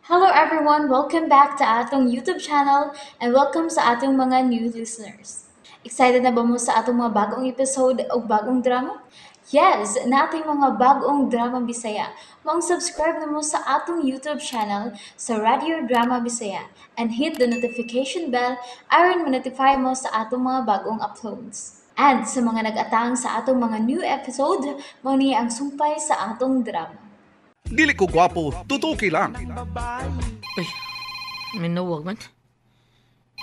Hello everyone! Welcome back to atong YouTube channel and welcome sa atong mga new listeners. Excited na ba mo sa atong mga bagong episode o bagong drama? Yes! Naa tay mga bagong drama Bisaya. Maong subscribe na mo sa atong YouTube channel sa Radio Drama Bisaya and hit the notification bell aron ma-notify mo sa atong mga bagong uploads. And sa mga nag-atang sa atong mga new episode, mao ni ang sumpay sa atong drama. Dili ko gwapo, tutuki lang. Uy, minawag man.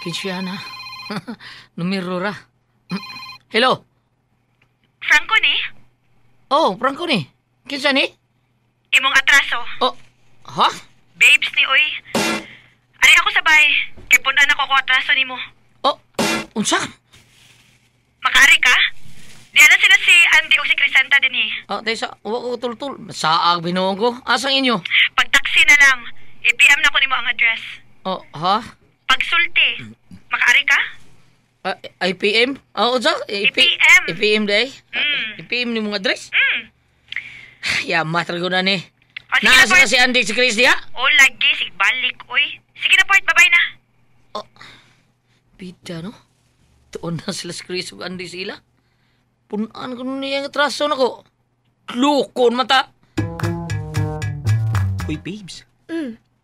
Kinsya na. Numero ra. Hello? Franco ni? Oh, Franco ni. Kinsa ni? Imong atraso. Oh, ha? Babes ni oy. Ari ako sa bay. Kay punan ako ko atraso nimo. Oh, unsa? Makaari ka? Diya na sila si Andy o si Crescenta din eh. Ah, tay sa wa ko tultul. Saag binuong ko. Asang inyo? Pag-taxi na lang. I-PM na ko nimo ang address. Oh, ha? Pagsulti. Makaari ka? Ah, IPM? Ah, unsa? IPM. IPM day? Mm. IPM ni mong address? Mm. Ya, matrago na ni. O, sige na, Naa sila Bart. si Andy si Chris diha? O, lagi. Sig balik, oy. Sige na, Bart. Bye-bye na. Oh, bida no? Tuon na sila si Chris ug Andy sila. Punaan ko niya ang atraso nako. Lukon mata. Uy, babes.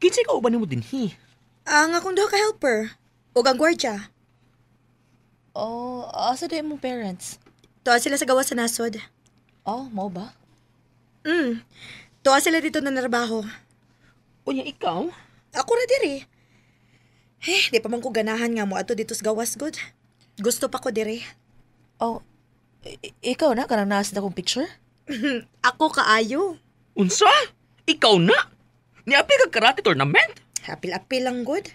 Kinsa ka uban nimo dinhi? Ang akong duha ka helper. Ug ang gwardya. Oh, asa di imong parents? Tuwa sila sa gawas sa nasod. Oh, mao ba? Tuwa sila dito na narbaho. Unya ikaw? Ako ra diri. Eh, di pa man ko ganahan nga mo ato dito sa gawas gud. Gusto pa ko diri. Oh, ikaw na kanang naa sa akong picture? Ako kaayo. Unsa? Ikaw na? Niapi ka karate tournament? Apil-apil lang gud.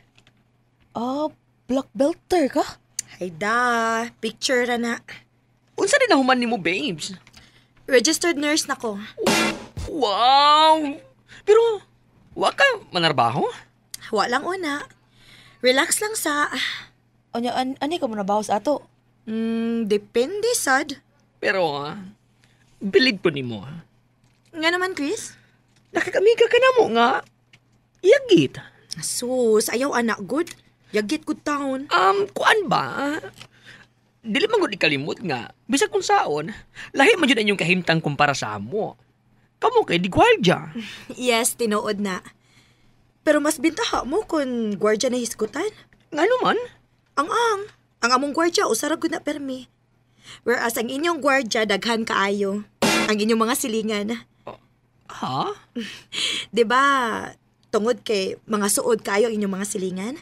Ah, black belter ka? Hayda, picture ra na. Unsa din nahuman nimo, babes? Registered nurse na ko. Wow! Pero wa ka manarbaho? Wa lang una. Relax lang sa. Unya ani ka mo nabaho sa ato? Depende sad. Pero bilib ko nimo. Nga naman, Chris? Nakakamiga ka na mo nga. Yagit. Sus, ayaw anak good. Yagit good town. Kuan ba? Dili man gud ikalimot nga bisag kung saon, lahi man jud inyong kahimtang kumpara sa amo. Kamo kay di gwardya. Yes, tinuod na. Pero mas bintaha mo kung gwardya na hisgutan. Ngano man? Ang. Ang among gwardya usa ra gud na permi. Whereas ang inyong gwardya daghan kaayo. Ang inyong mga silingan. Ha? 'Di ba? Tungod kay mga suod kaayo ang inyong mga silingan.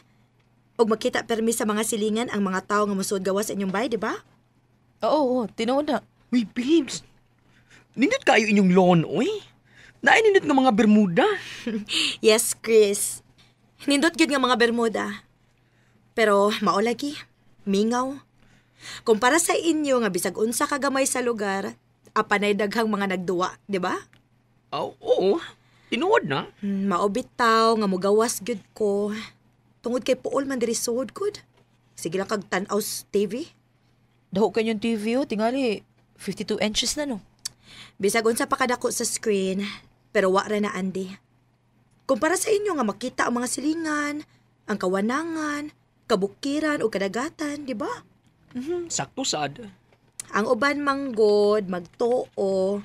Ug makita permi sa mga silingan ang mga tawo nga mosuod gawas sa inyong bay, di ba? Oo, oo, tinuod na. Uy, babes. Nindot kayo inyong lawn, oy. Naay nindot nga mga Bermuda. Yes, Chris. Nindot gyud nga mga Bermuda. Pero mao lagi, mingaw. Kumpara sa inyo nga bisag unsa ka gamay sa lugar, apanay daghang mga nagduwa, di ba? Oh, oo. Tinuod na. Mao bitaw nga mugawas gyud ko. Tungod kay puol man diri suod gud. Sige lang kag tan-aw sa TV. Daho kay yung TV oh, tingali 52 inches na no. Bisag unsa pa kadako sa screen, pero wa ra na andi. Kumpara sa inyo nga makita ang mga silingan, ang kawanangan, kabukiran o kadagatan, di ba? Sakto sad. Ang uban manggod, magtuo,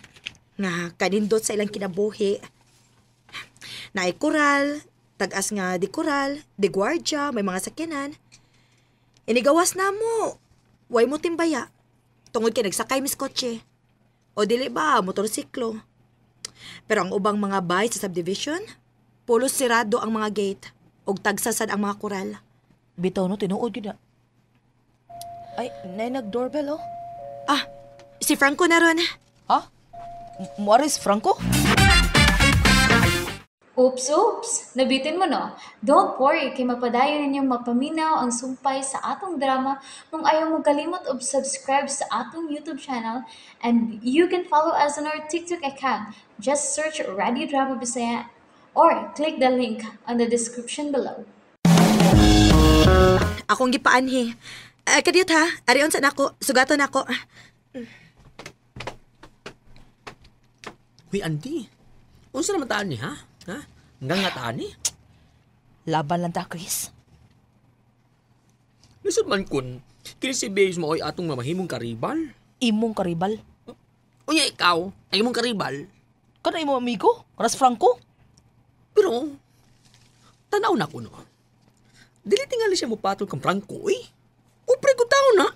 nga kanindot sa ilang kinabuhi. Naay koral, tag-as nga di koral, di gwardya, may mga sakyanan. Inigawas na mo, way mo timbaya. Tungod kay nagsakay mis kotse. O dili ba, motorsiklo. Pero ang ubang mga bay sa subdivision, pulos sirado ang mga gate, ug tagsasad ang mga koral. Bitaw no, tinuod gyud na. Ay, nay nag-doorbell oh. Ah, si Franco na ron. Ha? Muaris Franco? Oops, oops! Nabitin mo no? Don't worry, kay mapadayon ninyong mapaminaw ang sumpay sa atong drama kung ayaw mo kalimot og subscribe sa atong YouTube channel and you can follow us on our TikTok account. Just search Radio Drama Bisaya or click the link on the description below. Akong gipaanhi. Kadiyot ha, arion sa nako, sugaton nako. Uy, Andy. Unsa naman taan ni, ha? Ha? Nga nga taan ni? Laban lang ta, Chris. Lisod man kun, kini si Babes mo ay atong mamahimong karibal. Imong karibal. Unya ikaw, ay imong karibal. Kana imong amigo? Kana si Franco? Pero, tanaw na ko no. Dili tingali siya mopatol kang Franco, eh. Upre ko tao na.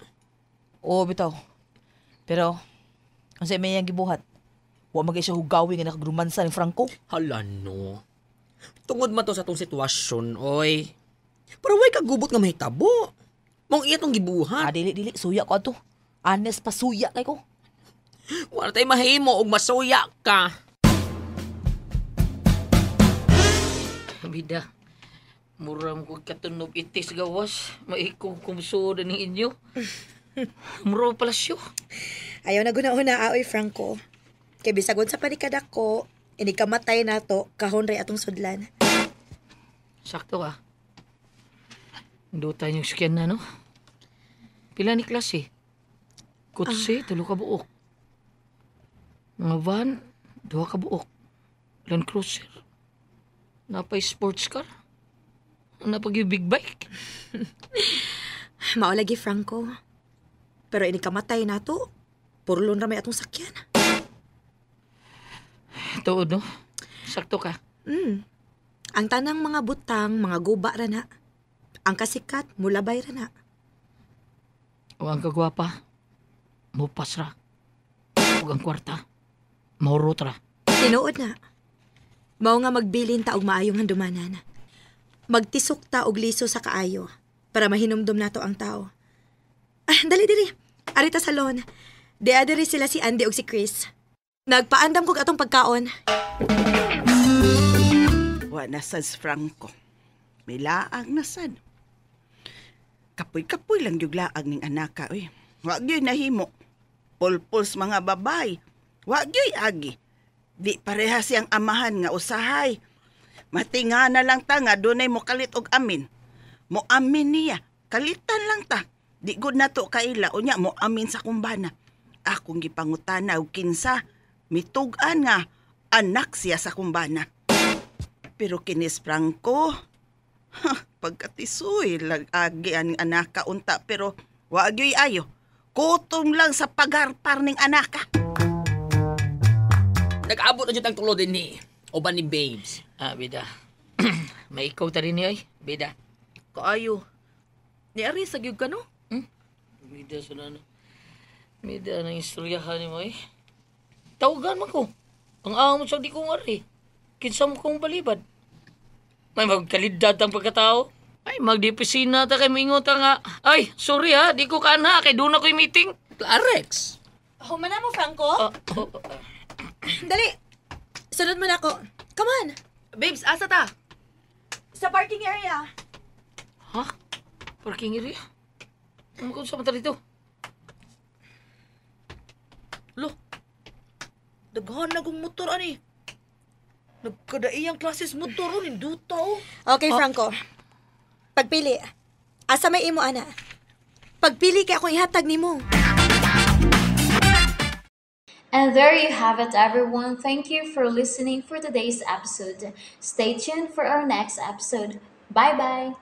Oo, bitaw. Pero, unsa may iyang gibuhat? Wa man kay siya hugawi nga nakagrumansa ni Franco. Hala no. Tungod man to sa atong sitwasyon, oy. Pero way kagubot nga mahitabo. Mong iya tong gibuhat. Ah, dili, dili. Suya ko ato. Honest pa suya kay ko. Wala tay mahimo og masuya ka. Bida, mura mo kong katunog itis gawas. Maikong kumsuod ni inyo. Mura pala siyo. Ayaw na guna-una aoy Franco. Kay bisagon sa panikada ko, ini kamatay na to, kahon ray atong sudlan. Sakto ka. Duta yung sakyan na, no? Pila ni klase? Kutsi, tulo ka buok. Mga van, duha ka buok. Land Cruiser. Napay sports car. Napag yung big bike. Mao lagi Franco. Pero ini kamatay na to, purlon ra may atong sakyan. Tuod, no? Sakto ka. Ang tanang mga butang, mga guba ra na. Ang kasikat, mulabay ra na. O ang kagwapa, mupas ra. Ug ang kwarta, mahurot ra. Tinuod na. Mao nga magbilin ta og maayong handumanan. Magtisok ta og liso sa kaayo para mahinumdum nato ang tao. Ah, dali diri. Arita salon. Di diri sila si Andy og si Chris. Nagpaandam kog atong pagkaon. Wa na sad si Franco. May laag na sad. Kapoy-kapoy lang yung laag ning anaka, uy. Wa gyud nahimo. Pulpuls mga babay. Wa gyud agi. Di pareha siyang amahan nga usahay. Matinga na lang ta nga dunay mo kalit og amin. Mo amin niya. Kalitan lang ta. Di gud nato kaila unya mo amin sa kumbana. Akong gipangutana og kinsa mitug-an nga anak siya sa kumbana. Pero kinis Franco, ha, pagkatisoy, lagagi ang anaka unta pero wa gyoy ayo. Kutom lang sa pagarpar ning anaka. Nag-abot na jud ang tulo din ni. Uban ni Babes. Ah, bida. May ikaw ta rin niya, ay. Bida. Kaayo. Ni Ari sa gyud ka no? Bida sa ano. Bida ng istoryahan ni mo, eh. Tawagan man ko. Ang amo sa di kong ari. Kinsa mo kong balibad. May magkalidad ang pagkatao. Ay, magdipisina ta kay mingon ta nga. Ay, sorry ha, di ko kaana kay doon ako'y meeting. Clarex. Human na mo, Franco. Ah, oh, ah. Dali. Sunod mo na ako. Come on. Babes, asa ta? Sa parking area. Ha? Parking area? Ano kung sa mata dito? Lo, Daghan na kong motor ani. Nagkadaiyang klases motor oh, ninduta oh. Okay, Franco. Pagpili. Asa may imo, ana? Pagpili kay akong ihatag nimo. And there you have it, everyone. Thank you for listening for today's episode. Stay tuned for our next episode. Bye bye.